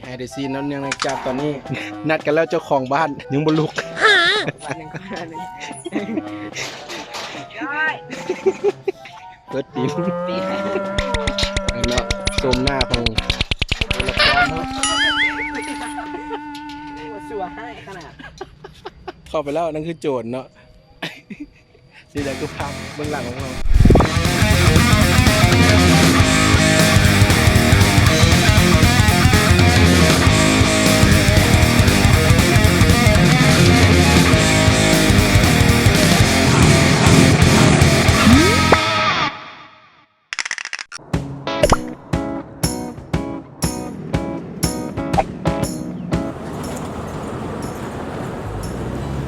ໃຫ້ໄດ້ຊີນເນາະ ເນື່ອງຈາກຕອນນີ້ນັດກັນແລ້ວ ເຈົ້າຂອງບ້ານຍັງບໍ່ລຸກ. ເປີດຕີນ ເນາະ ຊົມໜ້າຂອງຕົວລະຄອນເນາະ. ຊົ່ວຮ້າຍຂະໜາດ. ເຂົ້າໄປແລ້ວ ນັ້ນຄືໂຈນເນາະ. ນີ້ແຫຼະຄືພາບເບື້ອງຫຼັງຂອງເຮົາ.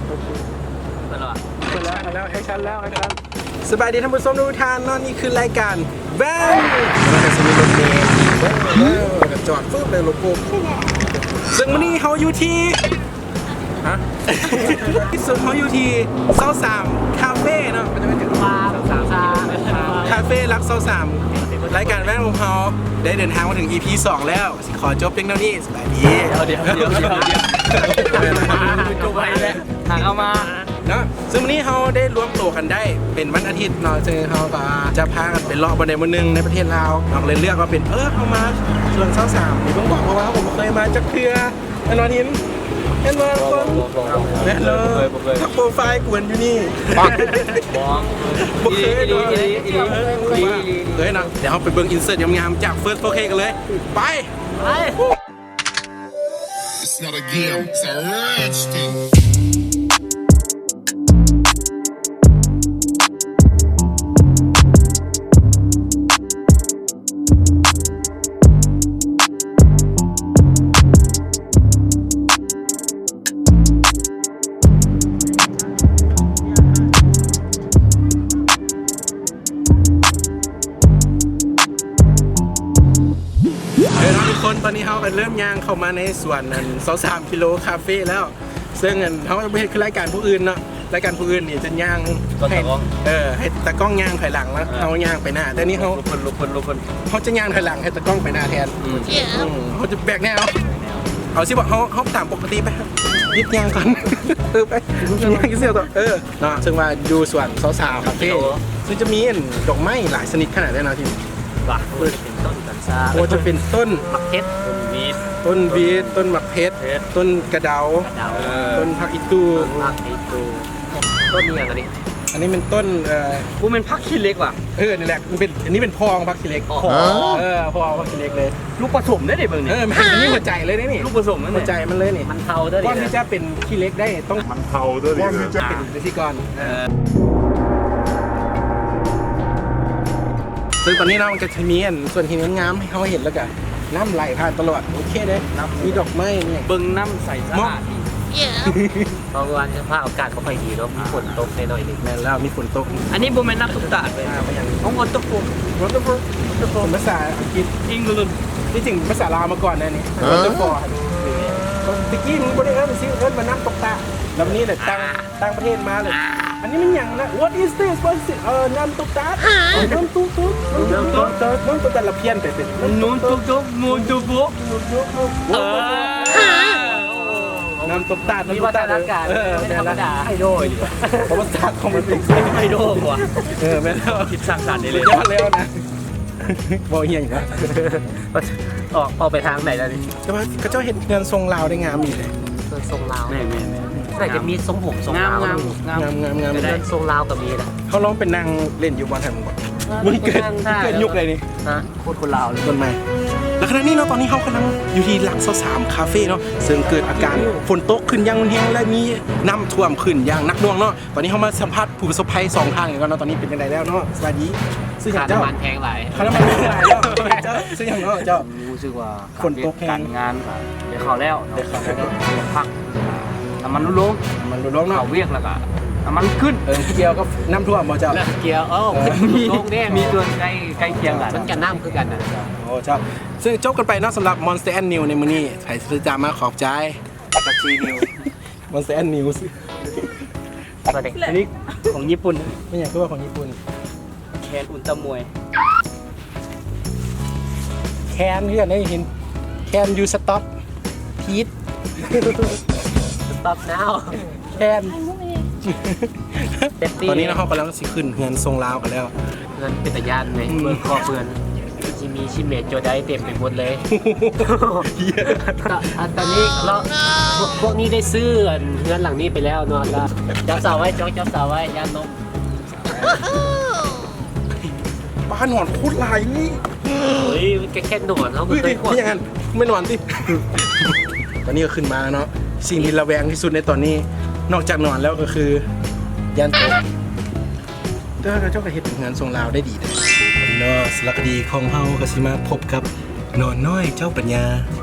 ເປີດແລ້ວຫວາ? ເປີດແລ້ວ ແອັກຊັນແລ້ວ ແອັກຊັນ. ສະບາຍດີທ່ານຜູ້ຊົມທຸກທ່ານເນາະ, ນີ້ຄືລາຍການແວ່ນ ແລ້ວກໍຊິມີລົດເມ ແລ້ວກໍຈອດຟຶບ ແລ້ວໂລໂກ້. ເຊິ່ງມື້ນີ້ເຮົາຢູ່ທີ່ ຮະ? ທີ່ສຸດເຮົາຢູ່ທີ່ຊາວສາມຄາເຟເນາະ, ຄາເຟຫຼັກຊາວສາມ. ລາຍການແວ່ນຂອງເຮົາໄດ້ເດີນທາງມາເຖິງອີພີສອງແລ້ວ, ຊິຂໍຈົບພຽງເທົ່ານີ້. ສະບາຍດີ. ດຽວ ດຽວ ດຽວ ຈົບໄວແລ້ວ ຫາເຂົ້າມາເນາະ. ເຊິ່ງມື້ນີ້ເຮົາໄດ້ລວມໂຕກັນໄດ້ເປັນວັນອາທິດເນາະ, ເຊິ່ງເຮົາກໍຈະພາກັນໄປເລາະບ່ອນໃດບ່ອນໜຶ່ງໃນປະເທດລາວເນາະ, ກໍເລີຍເລືອກວ່າເປັນ ເອີ ເຮົາມາສວນຊາວສາມ ເບິ່ງບອກ ເພາະວ່າເຮົາກໍບໍ່ເຄີຍມາຈັກເທື່ອ. ແມ່ນບໍ່ ເຫັນບໍ່ທຸກຄົນ? ບໍ່ ບໍ່ ບໍ່ ບໍ່ເຄີຍ ບໍ່ເຄີຍ ບໍ່ເຄີຍ. ແມ່ນເລີຍ ທັກໂປຣໄຟກວນຢູ່ນີ້ ບໍ່ ບໍ່ເຄີຍເນາະ. ອີ່ຫຼີ ອີ່ຫຼີ ອີ່ຫຼີ ເອີ ອີ່ຫຼີ ອີ່ຫຼີ ເອີ ເນາະ. ດຽວເຮົາໄປເບິ່ງອິນເສີດງາມໆຈາກ First four K ກັນເລີຍ. ໄປ ໄປ. It's not a game, it's a rich thing. ເອີ ເນາະ ທຸກຄົນ, ຕອນນີ້ເຮົາກໍເລີ່ມຍ່າງເຂົ້າມາໃນສວນອັນຊາວສາມກິໂລຄາເຟແລ້ວ. ເຊິ່ງອັນເຮົາບໍ່ເຮັດຄືລາຍການຜູ້ອື່ນເນາະ, ລາຍການຜູ້ອື່ນນີ້ຈະຍ່າງໃຫ້ ເອີ ໃຫ້ຕາກ້ອງຍ່າງຖອຍຫຼັງ ແລ້ວເຮົາຍ່າງໄປໜ້າ, ແຕ່ນີ້ເຮົາ ເຮົາຈະຍ່າງຖອຍຫຼັງໃຫ້ຕາກ້ອງໄປໜ້າແທນ. ອືມ ເຮົາຈະແບກແນວ ເອົາຊິ ເຮົາ ເຮົາຕາມປົກກະຕິໄປ ຍືດຍ່າງກ່ອນ ເອີ ໄປ ຍ່າງຊິເອົາຕໍ່ ເອີ ເນາະ. ເຊິ່ງວ່າຢູ່ສວນຊາວສາມຄາເຟ ເຊິ່ງຈະມີອັນດອກໄມ້ຫຼາຍຊະນິດຂະໜາດໃດເນາະ ທີ່ວ່າ ເອີ ເປັນຕົ້ນກັນຊາ ບໍ່ວ່າຈະເປັນຕົ້ນໝາກເຜັດ ຕົ້ນວີດ ຕົ້ນຫມາກເຜັດ ຕົ້ນກະເດົາ ເອີ ຕົ້ນຜັກອີ່ຕູ່ ຕົ້ນຜັກອີ່ຕູ່ ຕົ້ນອີ່ຫຍັງອັນນີ້? ອັນນີ້ແມ່ນຕົ້ນ ເອີ ບໍ່ແມ່ນຜັກຂີ້ເຫຼັກຫວາ? ເອີ ນີ້ແຫຼະ ມັນເປັນ ອັນນີ້ເປັນພໍ່ຂອງຜັກຂີ້ເຫຼັກ. ອໍ ເອີ ພໍ່ຂອງຜັກຂີ້ເຫຼັກເລີຍ. ລູກປະສົມເດ້ນີ້ ເບິ່ງນີ້. ເອີ ແມ່ນ ອັນນີ້ຫົວໃຈເລີຍເດ້ນີ້ ລູກປະສົມເດ້ນີ້ ຫົວໃຈມັນເລີຍນີ້. ມັນເທົາເດີ້ ກ່ອນທີ່ຈະເປັນຂີ້ເຫຼັກໄດ້ ຕ້ອງ ມັນເທົາເດີ້ ກ່ອນທີ່ຈະເປັນຈັ່ງຊີ້ກ່ອນ. ເອີ ເຊິ່ງຕອນນີ້ເນາະ ມັນກໍຈະມີອັນສວນຫີນງາມໆໃຫ້ເຮົາເຫັນ ແລ້ວກໍນ້ຳໄຫຼຜ່ານຕະຫຼອດ. ໂອເຄເດ້ ນ້ຳ ມີດອກໄມ້ນີ້ ເບິ່ງນ້ຳໃສສະອາດດີ. ເພາະວ່າສະພາບອາກາດບໍ່ຄ່ອຍດີເນາະ ມີຝົນຕົກແດ່ໜ້ອຍໜຶ່ງ. ແມ່ນແລ້ວ ມີຝົນຕົກ. ອັນນີ້ບໍ່ແມ່ນນ້ຳຕົກຕາດເວີຍ. ອ່າ ບໍ່ຫຍັງ ຂອງ waterfall waterfall waterfall ເປັນພາສາອັງກິດ England. ທີ່ຈິງພາສາລາວມາກ່ອນນະນີ້ waterfall. ແຕ່ກີ້ມັນບໍ່ໄດ້ເອີ້ນຊື່ ເອີ້ນວ່ານ້ຳຕົກຕາດ. ແລ້ວນີ້ແຫຼະ ຕ່າງ ຕ່າງປະເທດມາເລີຍ. ອັນນີ້ມັນຫຍັງນະ? What is this? What is it? ເອີ ນ້ຳຕົກຕາດ ນ້ຳຕົກຕາດ ນ້ຳຕົກຕາດ ນ້ຳຕົກຕາດ ລະພຽນໄປເປັນ ນ້ຳຕົກຕາດ ນ້ຳຕົກຕາດ ນ້ຳຕົກຕາດ ນ້ຳຕົກຕາດ. ເອີ ແມ່ນລະ ໄອດອລ ປະຫວັດສາດຂອງມັນເປັນ ໄອດອລ ວ່າ ເອີ ແມ່ນແລ້ວ ຄິດສ້າງສັນໄດ້ເລີຍ ຍອດແລ້ວນະ. ເວົ້າອີ່ຫຍັງອີກວະ? ອອກ ອອກໄປທາງໃດແລ້ວນີ້? ແຕ່ວ່າເຂົາເຈົ້າເຮັດເຮືອນຊົງລາວໄດ້ງາມຢູ່ເດ້. ເຮືອນຊົງລາວ ແມ່ນໆໆ ໜ້າຈະມີຊົງຜົມຊົງລາວ. ງາມໆ ງາມໆ ເຮືອນຊົງລາວກໍມີນະ. ເຮົາລອງໄປນັ່ງຫຼິ້ນຢູ່ບ່ອນຫັ້ນບໍ່? ມັນເກີດ ມັນເກີດຍຸກໃດນີ້? ຮະ? ໂຄດຄົນລາວເລີຍ ຕົ້ນໄມ້. ແລະຂະນະນີ້ເນາະ ຕອນນີ້ເຮົາກຳລັງຢູ່ທີ່ຫຼັກຊາວສາມຄາເຟເນາະ ເຊິ່ງເກີດອາການຝົນຕົກຂຶ້ນຢ່າງຮຸນແຮງ ແລະມີນ້ຳຖ້ວມຂຶ້ນຢ່າງໜັກໜ່ວງເນາະ. ຕອນນີ້ເຮົາມາສຳພາດຜູ້ປະສົບໄພສອງທ່ານກັນກ່ອນເນາະ. ຕອນນີ້ເປັນຈັ່ງໃດແລ້ວເນາະ? ສະບາຍດີ. ຊື່ຫຍັງເຈົ້າ? ຄ່ານ້ຳມັນແພງຫຼາຍ ຄ່ານ້ຳມັນແພງຫຼາຍເນາະ. ເຈົ້າຊື່ຫຍັງເນາະເຈົ້າ? ຝົນຕົກແຮງ ການງານກໍໄດ້ເຂົ້າແລ້ວ ໄດ້ເຂົ້າແລ້ວ ພັກ ນ້ຳມັນຫຼຸດລົງ ນ້ຳມັນຫຼຸດລົງເນາະ. ເຂົ້າວຽກແລ້ວກໍນ້ຳມັນຂຶ້ນ. ເອີ ກ່ຽວກັບນ້ຳຖ້ວມບໍ່ເຈົ້າ? ແລ້ວກ່ຽວ ເອີ ມີ ມີສ່ວນໃກ້ ໃກ້ຄຽງກັນ ມັນກໍນ້ຳຄືກັນນະ. ໂອ້ ເຈົ້າ ເຊິ່ງຈົບກັນໄປເນາະ ສຳລັບ Monster and News ໃນມື້ນີ້. ໃຜທີ່ຕິດຕາມມາ ຂອບໃຈ. ຈັກສີ່ນິ້ວ Monster and News ອັນນີ້ຂອງຍີ່ປຸ່ນ. ເປັນຫຍັງຄືວ່າຂອງຍີ່ປຸ່ນ? ແຄນອຸນຕາມວຍ ແຄນຄືກັນໄດ້ຍິນ Can you stop? Stop now. ແຄນ ເຊັບຕີ້ ຕອນນີ້ເນາະ ເຮົາກຳລັງຊິຂຶ້ນເຮືອນຊົງລາວກັນແລ້ວ. ເຮືອນເປັນຕາຢ້ານເລີຍ ອືມ ເບິ່ງຂອບເຮືອນ ຊິມີຊິເມໂຈໄດເຕັມໄປໝົດເລີຍ. ຕອນນີ້ເນາະ ພວກ ພວກນີ້ໄດ້ຊື້ອັນເຮືອນຫຼັງນີ້ໄປແລ້ວເນາະ. ແລ້ວຈັບເສົາໄວ້ ຈັບ ຈັບເສົາໄວ້ ຢ້ານລົ້ມ. ບ້ານນອນໂຄດຫຼາຍນີ້. ເຮີ້ຍ ມັນກໍແຄ່ນອນ ເຮົາບໍ່ເຄີຍກວດ. ເຮີ້ຍ ແມ່ນຫຍັງຫັ້ນ? ແມ່ນນອນຕິ. ຕອນນີ້ກໍຂຶ້ນມາແລ້ວເນາະ. ສິ່ງທີ່ລະແວງທີ່ສຸດໃນຕອນນີ້ ນອກຈາກນອນແລ້ວກໍຄືຢ້ານຕົກ. ແຕ່ວ່າເຂົາເຈົ້າກໍເຮັດເຮືອນຊົງລາວໄດ້ດີເດ້ເນາະ. ສາລະຄະດີຂອງເຮົາກໍຊິມາພົບກັບ ໜອນນ້ອຍເຈົ້າປັນຍາ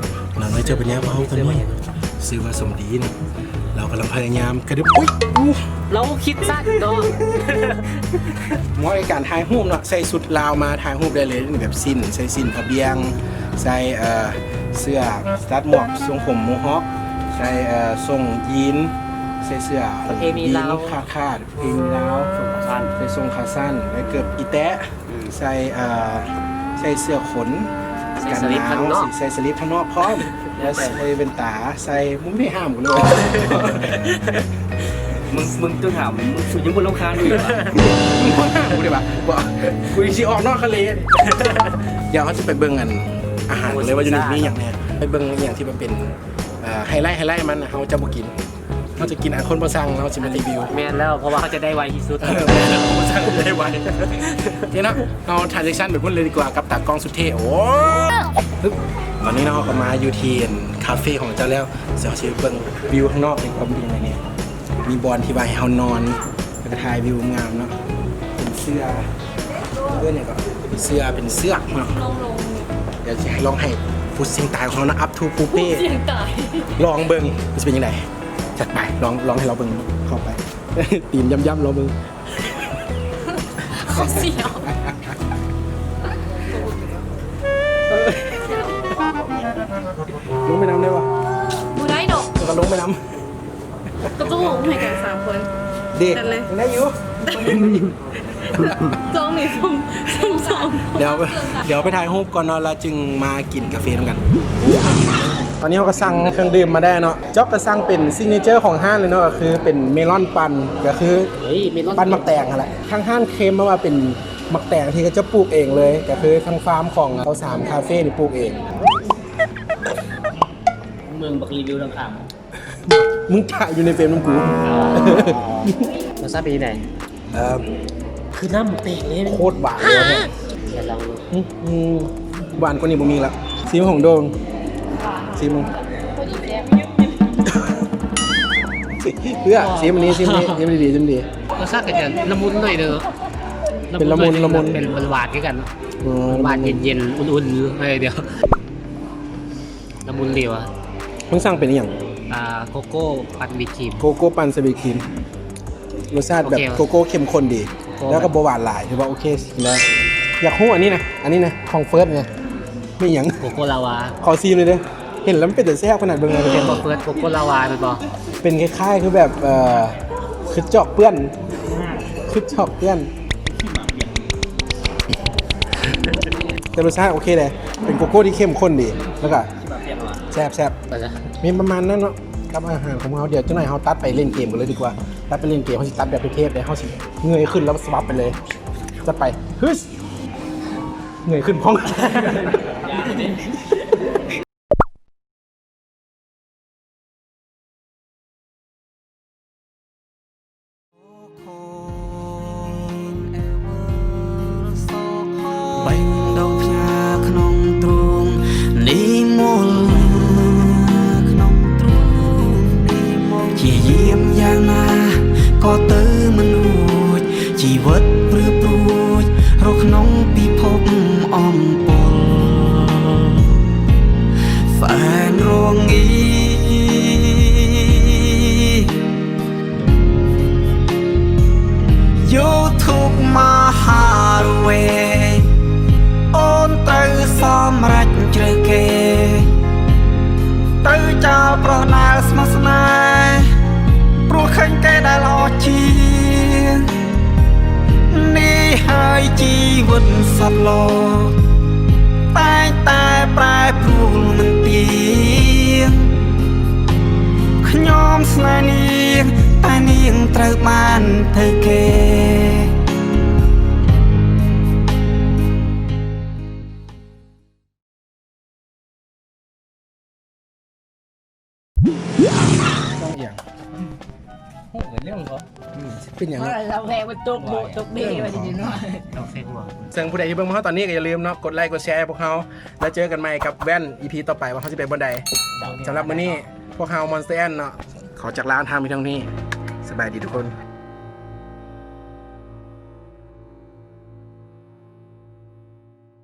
ໜອນນ້ອຍເຈົ້າປັນຍາຂອງເຮົາຕອນນີ້ ຊື່ວ່າສົມດີເນາະ. ລາວກຳລັງພະຍາຍາມກະດຶບ ອຸ້ຍ ລາວຄິດສັ້ນເນາະ. ເໝາະໃນການຖ່າຍຮູບເນາະ ໃສ່ຊຸດລາວມາຖ່າຍຮູບໄດ້ເລີຍ ແບບສິ້ນ ໃສ່ສິ້ນຜ້າບ່ຽງ ໃສ່ ເອີ ເສື້ອສະຕັດໝວກ ຊົງຜົມໂມຮອກ ໃສ່ ເອີ ຊົງຢີນ ໃສ່ເສື້ອ ປະເພນີລາວ ຢີນຂາດຂາດ ປະເພນີລາວ ຊົງຂາສັ້ນ ໃສ່ຊົງຂາສັ້ນ ໃສ່ເກີບອີແຕະ ອືມ ໃສ່ ເອີ ໃສ່ເສື້ອຂົນ ໃສ່ສະລິບທາງນອກ ກັນໜາວ ໃສ່ສະລິບທາງນອກພ້ອມ ແລ້ວແຕ່ ແລ້ວໃສ່ແວ່ນຕາ ໃສ່ ມຶງໄດ້ຫ້າມກູເລີຍ. ມຶງ ມຶງຕ້ອງຖາມ ມຶງ ສູຍັງບໍ່ລຳຄານຢູ່ຫວາ? ມຶງບໍ່ຫ້າມກູເລີຍຫວາ? ບໍ່ ກູຊິອອກນອກທະເລ. ດຽວເຮົາຊິໄປເບິ່ງອັນ ອາຫານກັນເລີຍວ່າຢູ່ນີ້ມີຫຍັງແດ່ ໄປເບິ່ງອີ່ຫຍັງທີ່ມັນເປັນ ເອີ ໄຮໄລ ໄຮໄລມັນ ເຮົາຈະບໍ່ກິນ. ເຮົາຈະກິນອັນຄົນບໍ່ສັ່ງ ເຮົາຊິມາຣີວິວ. ແມ່ນແລ້ວ ເພາະວ່າເຮົາຈະໄດ້ໄວທີ່ສຸດ. ເອີ ແມ່ນແລ້ວ ຄົນບໍ່ສັ່ງໄດ້ໄວ. ໂອເຄເນາະ ເຮົາທຣານຊິຊັນໄປພຸ້ນເລີຍດີກວ່າກັບຕາກ້ອງສຸດເທ່. ໂອ້ ຕອນນີ້ເນາະ ເຮົາກໍມາຢູ່ທີ່ຄາເຟຂອງເຂົາເຈົ້າແລ້ວ ເຮົາຊິໄປເບິ່ງວິວຂ້າງນອກດີກວ່າມັນເປັນຈັ່ງໃດແດ່. ມີບ່ອນທີ່ວ່າໃຫ້ເຮົານອນ ແລ້ວກໍຖ່າຍວິວງາມເນາະ. ເປັນເສື້ອ ເອີ້ນຫຍັງເກາະ ເສື້ອ ເປັນເຊືອກເນາະ. ດຽວຊິລອງໃຫ້ຜູ້ສ່ຽງຕາຍຂອງເຮົານະ ອັບທູດປູເປ້ ຜູ້ສ່ຽງຕາຍ ລອງເບິ່ງວ່າຊິເປັນຈັ່ງໃດ. ຈັດໄປ ລອງ ລອງໃຫ້ລາວເບິ່ງ ເຂົ້າໄປ ຕີນຢ້ຳໆ ລອງເບິ່ງ. ເຂົາສຽວ ລົງໄປນຳໄດ້ບໍ່? ບໍ່ໄດ້ດອກ ແລ້ວກໍລົງໄປນຳ. ກໍຕ້ອງລົງໃຫ້ກັນສາມຄົນ. ເດ້ ໄດ້ຢູ່ ສອງນີ້ ສອງ ສອງ ດຽວ ດຽວໄປຖ່າຍຮູບກ່ອນເນາະ ແລ້ວຈຶ່ງມາກິນກາເຟນຳກັນ. ຕອນນີ້ເຮົາກໍສັ່ງເຄື່ອງດື່ມມາໄດ້ເນາະ. ຈອກກໍສັ່ງເປັນຊິກເນເຈີຂອງຮ້ານເລີຍເນາະ ກໍຄືເປັນເມລອນປັ່ນ ກໍຄື ເຮີ້ຍ ເມລອນ ປັ່ນໝາກແຕງຫັ້ນແຫຼະ. ທາງຮ້ານເຄມມາວ່າເປັນໝາກແຕງທີ່ເຂົາເຈົ້າປູກເອງເລີຍ ກໍຄືທາງຟາມຂອງເຂົາສາມຄາເຟນີ້ປູກເອງ. ເມືອງບັກຣີວິວທາງຂ້າງ ມຶງຖ່າຍຢູ່ໃນເຟມນຳກູ. ອໍ ລົດຊາດເປັນຈັ່ງໃດ? ເອີ ຄືນ້ຳແຕກເລີຍ ໂຄດຫວານເລີຍ. ດຽວລອງດູ. ອືມ ຫວານກວ່ານີ້ບໍ່ມີລະ. ຊີມຂອງໂດງ ຊີມ. ເພື່ອ ຊີມອັນນີ້ ຊີມນີ້ ຊີມດີໆ ຊີມດີ. ລົດຊາດກໍຈະລະມຸນໜ້ອຍເດີ. ເປັນລະມຸນ ລະມຸນ ລະມຸນ ເປັນ ເປັນຫວານຄືກັນ. ອືມ ຫວານເຢັນໆ ອຸ່ນໆ ເອີ ດຽວ. ລະມຸນຫຼິວ. ມຶງສັ່ງເປັນອີ່ຫຍັງ? ອ່າ ໂກໂກ້ປັ່ນວິບຄຣີມ. ໂກໂກ້ປັ່ນໃສ່ວິບຄຣີມ ລົດຊາດແບບ ໂອເຄ ໂກໂກ້ເຂັ້ມຂຸ້ນດີ ໂກໂກ້ ແລ້ວກໍບໍ່ຫວານຫຼາຍ ຖືວ່າໂອເຄກິນໄດ້. ຢາກຮູ້ອັນນີ້ນະ ອັນນີ້ນະ ຂອງເຟີດນະ ແມ່ນຫຍັງ? ໂກໂກ້ລາວາ. ຂໍຊີມໜ່ອຍເດີ ເຫັນແລ້ວມັນເປັນຕາແຊບຂະໜາດ ເບິ່ງແລ້ວ. ໂກໂກ້ເຟີດ ໂກໂກ້ລາວາແມ່ນບໍ່? ເປັນຄ້າຍໆ ຄືແບບ ເອີ ຄືຈອກເປື້ອນ ຄືຈອກເປື້ອນ ແຕ່ລົດຊາດໂອເຄເດ້ ເປັນໂກໂກ້ທີ່ເຂັ້ມຂຸ້ນດີ ແລ້ວກໍ ແຊບ ແຊບ ມີປະມານນັ້ນເນາະ ກັບອາຫານຂອງເຮົາ. ດຽວຈັກໜ້ອຍເຮົາຕັດໄປຫຼິ້ນເກມກັນເລີຍດີກວ່າ. ຕັດໄປຫຼິ້ນເກມ ເຮົາຊິຕັດແບບເທ່ໆ ເດ້ ເຮົາຊິເງີຍຂຶ້ນແລ້ວສະບັບໄປເລີຍ. ຈັດໄປ. ຮຶດ ເງີຍຂຶ້ນພ້ອມ. ຽງ ត្រូវបានធ្វើគេ ຕ້ອງອຽງ ໂອ້ ເປັນເລື່ອງບໍ່ ອືມ ເປັນຫຍັງ ເພາະວ່າລາວແວະມັນຕົກໂບະຕົກເບໄວ້ດີເນາະ ຕ້ອງເຊັກຫົວ ເຊິ່ງຜູ້ໃດທີ່ເບິ່ງພວກເຮົາຕອນນີ້ກໍຢ່າລືມເນາະ ກົດໄລກົດແຊໃຫ້ພວກເຮົາ ແລ້ວເຈີກັນໃໝ່ກັບແວ່ນ ອີພີ ຕໍ່ໄປວ່າເຮົາຊິໄປບ່ອນໃດ. ສຳລັບມື້ນີ້ ພວກເຮົາ Monster Ant ເນາະ ຂໍຈາກລານທາງພຽງເທົ່ານີ້ ສະບາຍດີທຸກຄົນ.